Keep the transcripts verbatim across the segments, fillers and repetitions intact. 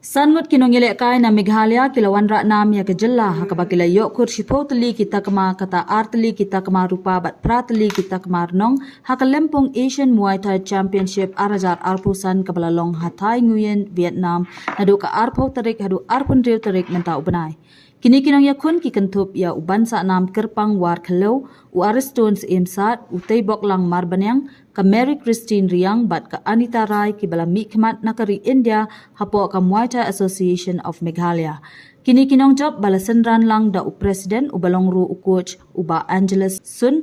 San ngut ki nongïalehkai na Meghalaya ki la wanrah nam ïa ka jylla ha kaba ki la ïoh khur shiphew tylli ki takma, kata ar tylli ki takma rupa bad phra tylli ki takma rnong ha ka lympung Asian Muay Thai Championship ar hajar arphew san kaba la long ha Thai Nguyen, Vietnam, naduh ka arphew tarik haduh arphew hynriew tarik mynta u bnai. Kine ki nongïakhun ki kynthup ïa u Bansah Nam Kyrpang Warkhallew, u Ariston Syiem Sad, u Teiboklang Marbaniang, ka Mary Christine Riang bad ka Anita Rai kiba la mihkhmat na ka ri India hapoh ka Muay Thai Association of Meghalaya. Kine ki nongjop ba la synran lang da u President uba long ruh u coach, u Bah Angelus Sun,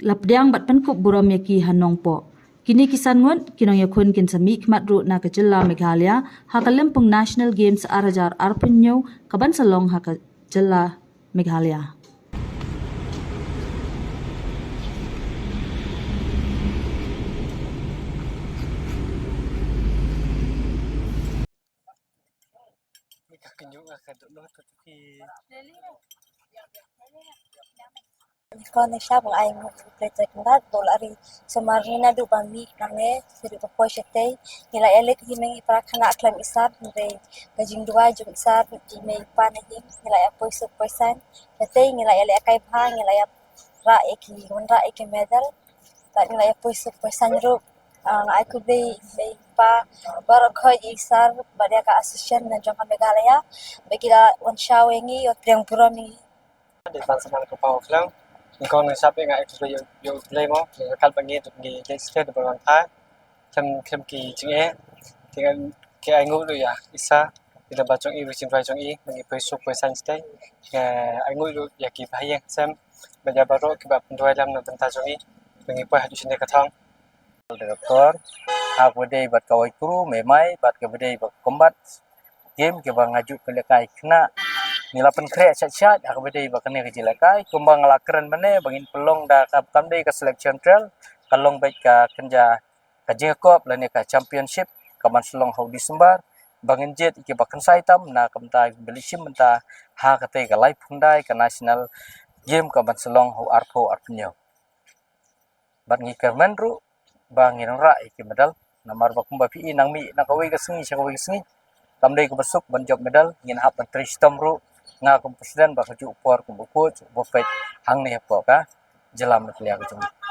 la pdiang bad pynkup burom ïa ki ha Nongpoh. Kine ki san ngut ki nongïakhun kin sa mihkhmat ruh na ka jylla Meghalaya ha ka lympung National Games ar hajar arphew hynñiew kaban sa long ha ka jylla Meghalaya. Ko ne shap nga ai ngut play track ndat dol ari somar ni na du ba mi nang ne sedu ba poi shatei. Ngi la elik hi mengi para khana klam isar ngi ka jingduwai jong isar ji mei pa na hi ngi la ya poi suk poi san. Shatei ngi la elik kai bha ngi la ya ra eki wan ra eki medal. Ta ngi la ya poi suk poi san rup. Ah, nga ai khublei mei pa baroh khoi isar bad ïa ka association na jong ka Meghalaya. Ba ki la wan shaw ïa ngi ïa triang burom ïa ngi. Dei ban sa man ka paw klang. Ni kong ni sap nga ek tu yo yo play mo. Ni kal ba ngi tu ngi dei state ba wan pha. Kem kem ki jing e. Tingan ki ai ngu lu ya isa. Ila ba jong i wi jing bai jong i ngi poi suk poi san state. Ai ngu lu ya ki ba yang sem. Ba ya baroh ki ba pynduai lam na bynta jong i. Ngi poi hadu sini ka thong. Doktor ha ka ba dei bad ka wai kru me mai bad ka ba dei bad combat game ki ba nga ju ka lekai kena. Ngi la pynkhreh shat shat ha ka ba dei bad kane ka ji lekai kumba nga la kren mane ba ngin pynlong da ka kam dei ka selection trial ka long bad ka kynja ka jingkop lane ka championship ka ban slong ha u December ba ngin jied ki ba kynsai tam na ka bynta ba lishim bynta ha ka tei ka lai phundai ka national game ka ban slong ha u arphew arphew hynñiew. Bad ngi kyrmen ruh ba ngi nang rah ïa ki medal namar ba kumba phi i nang mih na kawei ka sngi sha kawei ka sngi. Kam dei kaba suk ban jop medal ngin hap ban trei shitom ruh. Nga kum president ba ka juh por kum u coach ba peit hangne hapoh ka jylla Meghalaya ka jong ngi.